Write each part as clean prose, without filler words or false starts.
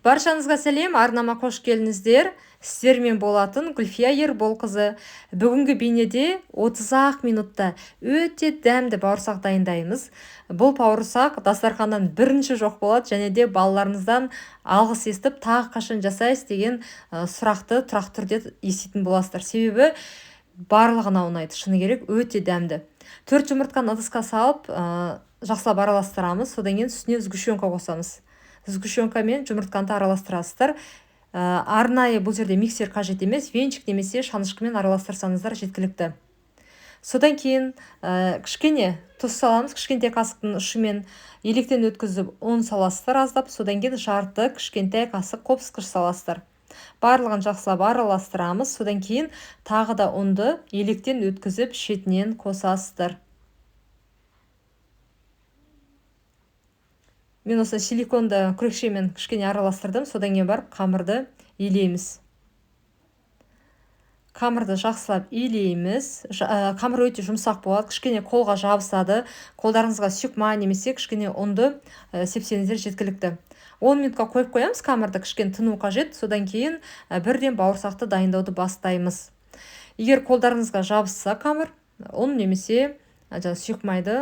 Баршаңызға сәлем, арнама қош келдіңіздер. Сіздермен болатын Гүлфия Ерболқызы. Бүгінгі бейнеде 30-ақ минутта өте дәмді бауырсақ дайындаймыз. Бұл бауырсақ дастарханнан бірінші жоқ болады және де балаларыңыздан алғыс естіп, тағы қашан жасайсыз деген сұрақты тұрақты түрде еститін боласыздар. Себебі барлығына ұнайды, шыны керек, өте дәмді. 4 жұмыртқаны ыдысқа салып, жақсылап араластырамыз. Содан кейін үстіне сгущенка қосамыз. Сгущенка мен жұмыртқаны араластырасыздар. Арнайы бұл жерде миксер қажет емес, венчик немесе шанышқымен араластырсаңыздар жеткілікті. Содан кейін кішкене тұз саламыз, кішкентай қасықтың ұшымен електен өткізіп ұн саласыздар аздап, содан кейін жарты кішкентай қасық қопсыққыш саласыздар. Барлығын жақсылап араластырамыз, содан кейін тағы да ұнды електен өткізіп шетінен қосасыздар. Мен осы силиконды күрекшемен кішкене араластырдым, содан кейін барып қамырды илейміз. Қамырды жақсылап илейміз. Қамыр өте жұмсақ болады, кішкене қолға жабысады. Қолдарыңызға сұйық май немесе кішкене ұнды сепсеңіздер жеткілікті. 10 минутқа қойып қоямыз қамырды, кішкене тыну қажет. Содан кейін бірден бауырсақты дайындауды бастаймыз. Егер қолдарыңызға жабысса қамыр, ұн немесе сұйық майды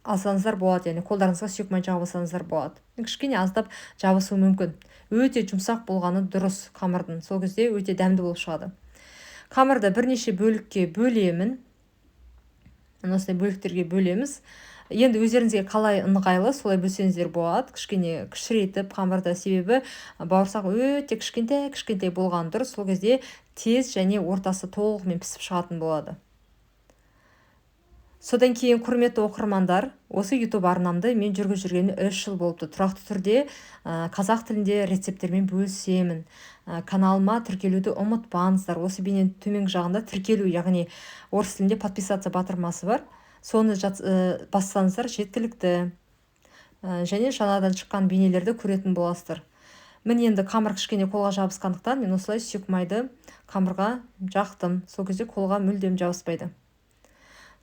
алсаңыздар болады, яғни қолдарыңызға сұйық май жағып алсаңыздар болады. Кішкене аздап жабысуы мүмкін. Өте жұмсақ болғаны дұрыс қамырдың. Сол кезде өте дәмді болып шығады. Қамырды бірнеше бөлікке бөлемін. Осындай бөліктерге бөлеміз. Енді өздеріңізге қалай ыңғайлы, солай бөлсеңіздер болады. Кішкене кішірейтіп қамырды, себебі бауырсақ өте кішкентай-кішкентай болған дұрыс. Сол кезде тез және ортасы толығымен пісіп шығатын болады. Содан кейін, құрметті оқырмандар, осы YouTube арнамды мен жүргізіп жүргеніме 3 жыл болыпты. Тұрақты түрде қазақ тілінде рецепттермен бөлісемін. Каналыма тіркелуді ұмытпаңыздар. Осы бейненің төменгі жағында тіркелу, яғни орыс тілінде подписаться батырмасы бар. Соны бассаңыздар жеткілікті. Және жаңадан шыққан бейнелерді көретін боласыздар. Міне енді қамыр кішкене қолға жабысқандықтан мен осылай сұйық майды қамырға жақтым. Сол кезде қолға мүлдем жабыспайды.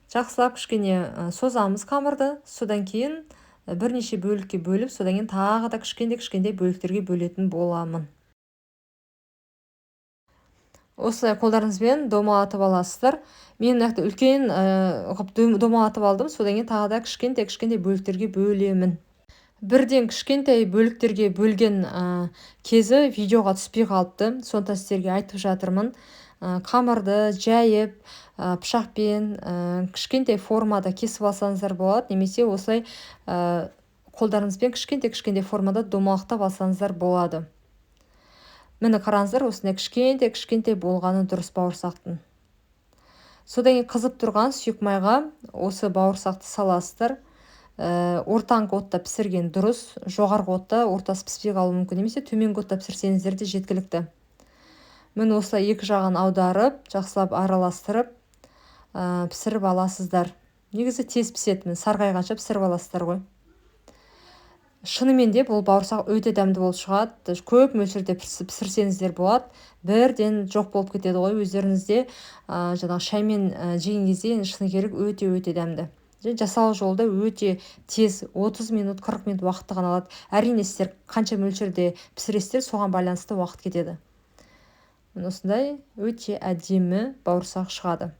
Жақсылап кішкене созамыз қамырды, содан кейін бірнеше бөлікке бөліп, содан кейін тағы да кішкентай-кішкентай бөліктерге бөлетін боламын. Осылай қолдарыңызбен домалатып аласыздар. Мен мына үлкен қылып домалатып алдым, содан кейін тағы да кішкентай-кішкентай бөліктерге бөлемін. Бірден кішкентай бөліктерге бөлген кезі видеоға түспей қалыпты, сондықтан сіздерге айтып жатырмын. Қамырды жайып, пышақпен кішкентай формада кесіп алсаңыздар болады, немесе осылай қолдарыңызбен кішкентай-кішкентай формада домалақтап алсаңыздар болады. Міне қараңыздар, осындай кішкентай-кішкентай болғаны дұрыс бауырсақтың. Содан кейін қызып тұрған сұйық майға осы бауырсақты саласыздар. Ортаңғы отта пісірген дұрыс, жоғарғы отта ортасы піспей қалуы мүмкін, немесе төменгі отта пісірсеңіздер де жеткілікті. Міне осылай екі жағын аударып, жақсылап араластырып, пісіріп аласыздар. Негізі тез піседі, міне сарғайғанша пісіріп аласыздар ғой. Шынымен де бұл бауырсақ өте дәмді болып шығады. Көп мөлшерде пісірсеңіздер болады. Бірден жоқ болып кетеді ғой өздеріңізде. Жаңағы шаймен жеген кезде енді шыны керек өте-өте дәмді. Және жасалу жолы да өте тез, 30 минут, 40 минут уақытты ғана алады. Әрине сіздер қанша мөлшерде пісіресіздер, соған байланысты уақыт кетеді. Міне осындай өте әдемі бауырсақ шығады.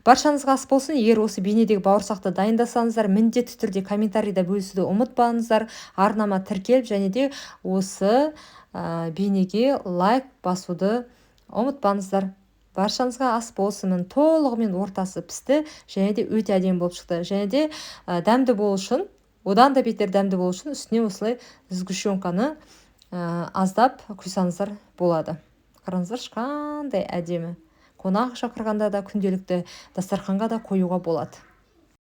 Баршаңызға ас болсын. Егер осы бейнедегі бауырсақты дайындасаңыздар, міндетті түрде комментарийда бөлісуді ұмытпаңыздар. Арнама тіркеліп және де осы бейнеге лайк басуды ұмытпаңыздар. Баршаңызға ас болсын. Міне толығымен ортасы пісті және де өте әдемі болып шықты. Және де дәмді болу үшін, одан да бетер дәмді болу үшін үстіне осылай сгущенканы аздап құйсаңыздар болады. Қараңыздаршы, қандай әдемі. Қонақ шақырғанда да, күнделікті дастарханға да қоюға болады.